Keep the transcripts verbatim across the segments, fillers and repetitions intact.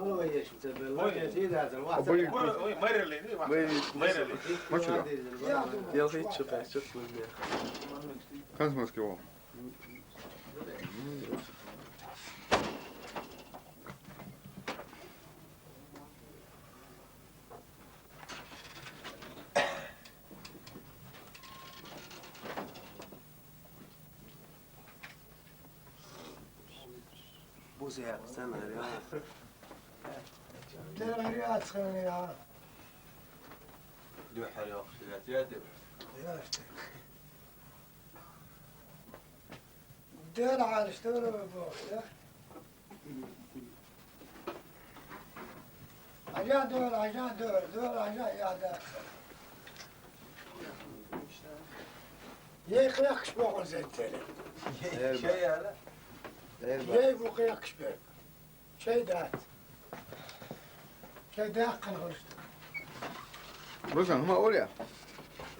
Ой, ой, мэрили, ма-, мэрили. Мачура. Дело ничего, так, что хуйня. Канц Москва. Буз яхсан аря. Дер аря ацхан я. Духар яхшилат яди. Яшты. Дер арштыр бу, я. Ажа дор, ажа дор, дор ажа яда. Ей кыяк кыш бокъун зентери. Ей, ей бу кыяк кыш бек. Чей дат. Чей дат кынгырышты. Руслан, ма Оля.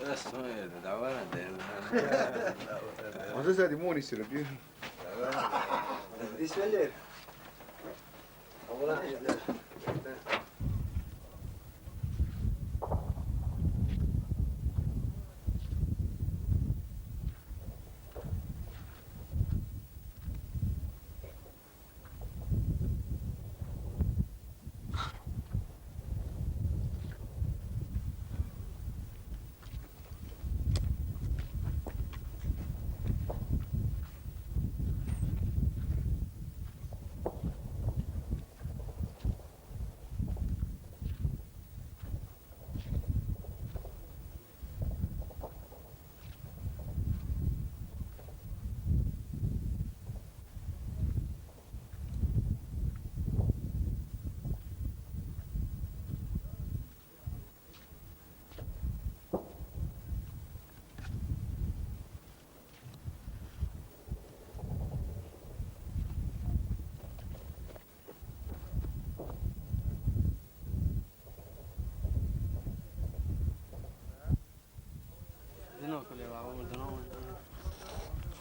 Эс, ну, это, давай, да. Он за сади мони силы, бир. Дисвелер.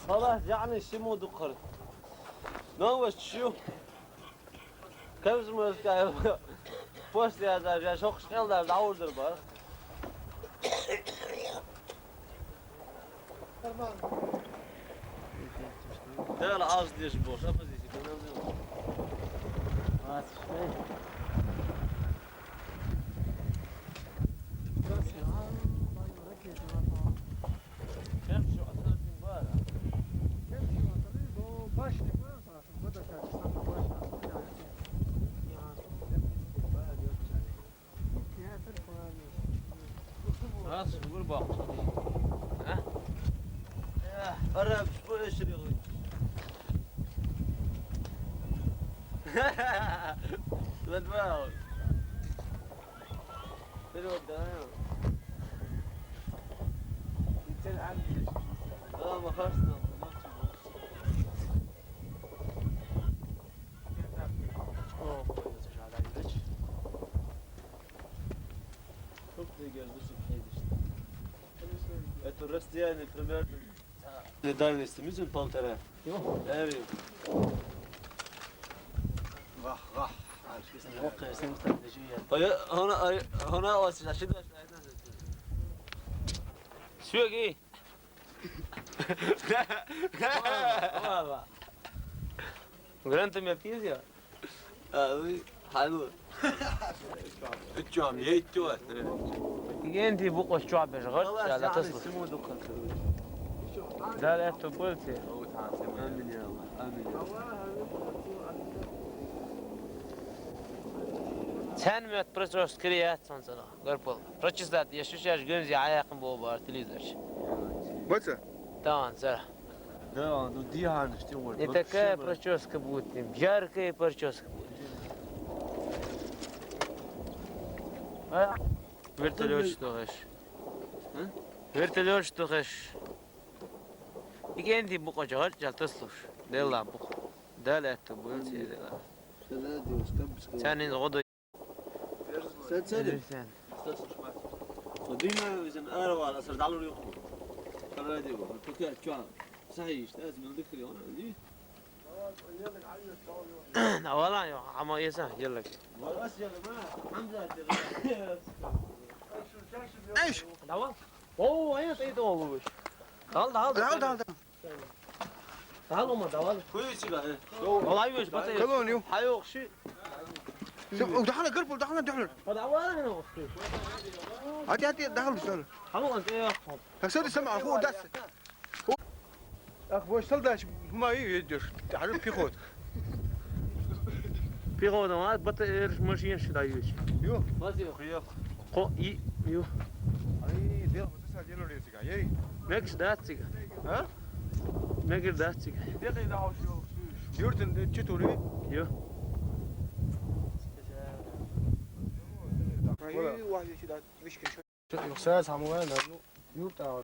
Халас, яъни шиму дукхар. Нан ва чу. Кавзмаска пост я даже, я шохш кьел даже даур дир бар. Дала аз деш бош, а позиция. Раз, гурбак. А? Э, араб, бу эшри. Ладно. Вперёд, да. Ты цель ангел. Да, махаш там. Çok da geldi, çok geldi işte. Это расстояние примерно. Дальность минимум полтора. Эви. Вах, вах. Ой, она, ой, она у вас сейчас. Сюги. Гранатомет есть я? А, ну, حلو. Üç cam, yetti var. Генди буква чуабеш гъат, لا تصلح. Дал эту пыльцы. Амин я Аллах, амин я Аллах. Цен мет прочёс крият сон сана. Гарпал. Прочистат, я шишаш гынзи аякын бо бар телевизор. Баца? Таман, сара. Да, ну диханыш ты вот. И такая прическа будет, яркая прическа будет. А? Вертолёт что хаш? А? Вертолёт что хаш? Игенди букъа жагъар жалтас луш. Дела букъа. Дала эту бул сидела. Сенин гъоду. Сен сен. Сен. Содина визен арава асар далур юху. Радио. Пока чуа. Сахи иште, аз милдик криона. Давала ё, ама еса, еллак. Варас еллак, ма, Хамза. Эйш. Давал. О, ая тейт олуш. Дал, дал, дал, дал, дал. Дал, ома, давал. Куй чига, э. Олай веш, бата. Колонию. Хай окши. Дахана гырпул, дахана дахана. Давал, хана окши. Ати, ати, дахана, дахана. Хама, ати, я. Таксады сама, аху, дас. Ах, ваш солдат, ма и идёшь. Тахру пехот. Пехота ма, бата эр машин ши даёшь. Ё. Вазио. Хуёк. Ко и, ё. Ай, дел, вот это дело резика. Ей. Мекш датсига. А? Мекш датсига. Дел и да уж. Юртен четури. Ё. Ай, вай, сюда, мишкин. Юхсаа самуга на юрта.